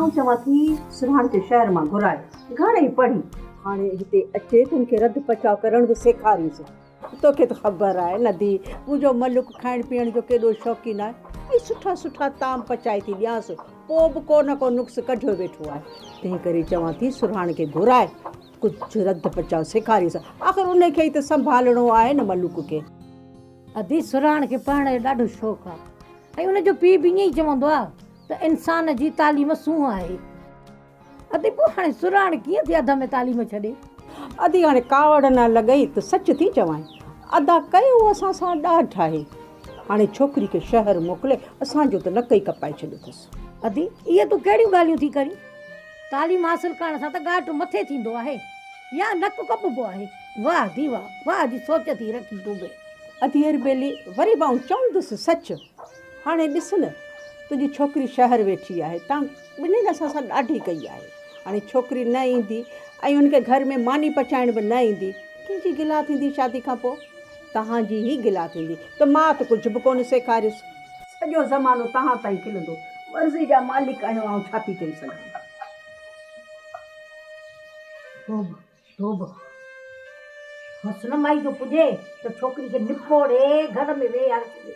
آئون چوان ٿي سرهاڻ کي شهر مان گهرائي گهڻئي پڙهي. هاڻي هتي اچي ته هن کي رڌ پچاء ڪرڻ به سيکارينس. توکي ته خبر آهي نه ڌيء، منهنجو ملڪ کائڻ پيئڻ جو ڪيڏو شوقين آهي ۽ سٺا سٺا طعام پچائي ٿي ڏيانس، پوء به ڪو نه ڪو نقص ڪڍيو ويٺو آهي. تنهن ڪري چوان ٿي سرهاڻ کي گهرائي ڪجهه رڌ پچاء سيکارينس. آخر ان کي ئي ته سنڀالڻو آهي نه ملوڪ کي. ادي سرهاڻ کي پڙهڻ جو ڏاڍو شوق آهي ۽ ان جو پيء به ائين ئي چوندو آهي ته انسان جي تعليم سونهن آهي. ادي پوء هاڻي سرهاڻ ڪيئن ٿي اڌ ۾ تعليم ڇڏي؟ ادي هاڻي ڪاوڙ نه لڳئي ته سچ ٿي چوانء. ادا ڪيو اسان سان ڏاڍ آهي. هاڻي ڇوڪري کي شهر موڪلي اسان جو ته نڪ ئي ڪپائي ڇڏيو اٿس. ادي اهي تون ڪهڙيون ڳالهيون ٿي ڪرين؟ تعليم حاصل ڪرڻ سان ته ڳاٽ مٿي ٿيندو آهي يا نڪ ڪپبو آهي. واهه ڌي واهه، واهه جي سوچ ٿي رکين تون به. ادي اربيلي وري به آئون چوندس سچ. هاڻي ڏس نه تنهنجي ڇوڪري شهر ويٺي آهي، تان ٻنهين اسان سان ڏاڍي ڪئي آهي. هاڻي ڇوڪري نه ايندي ۽ هن کي گهر ۾ ماني پچائڻ به نه ايندي، ڪنهن جي گلا ٿيندي شادي کان پوء؟ توهان جي ئي گلا ٿيندي ته مان ته ڪجهه به ڪونه سيکاريس. سڄو زمانو توهان تان ئي کلندو. مرضي جا مالڪ آهيو آئون ڇا ٿي چئي سگهان. توبه توبه حسن مائي جو پڄي ته ڇوڪري کي نپوڙي گهر ۾ ويهاري ڇڏي.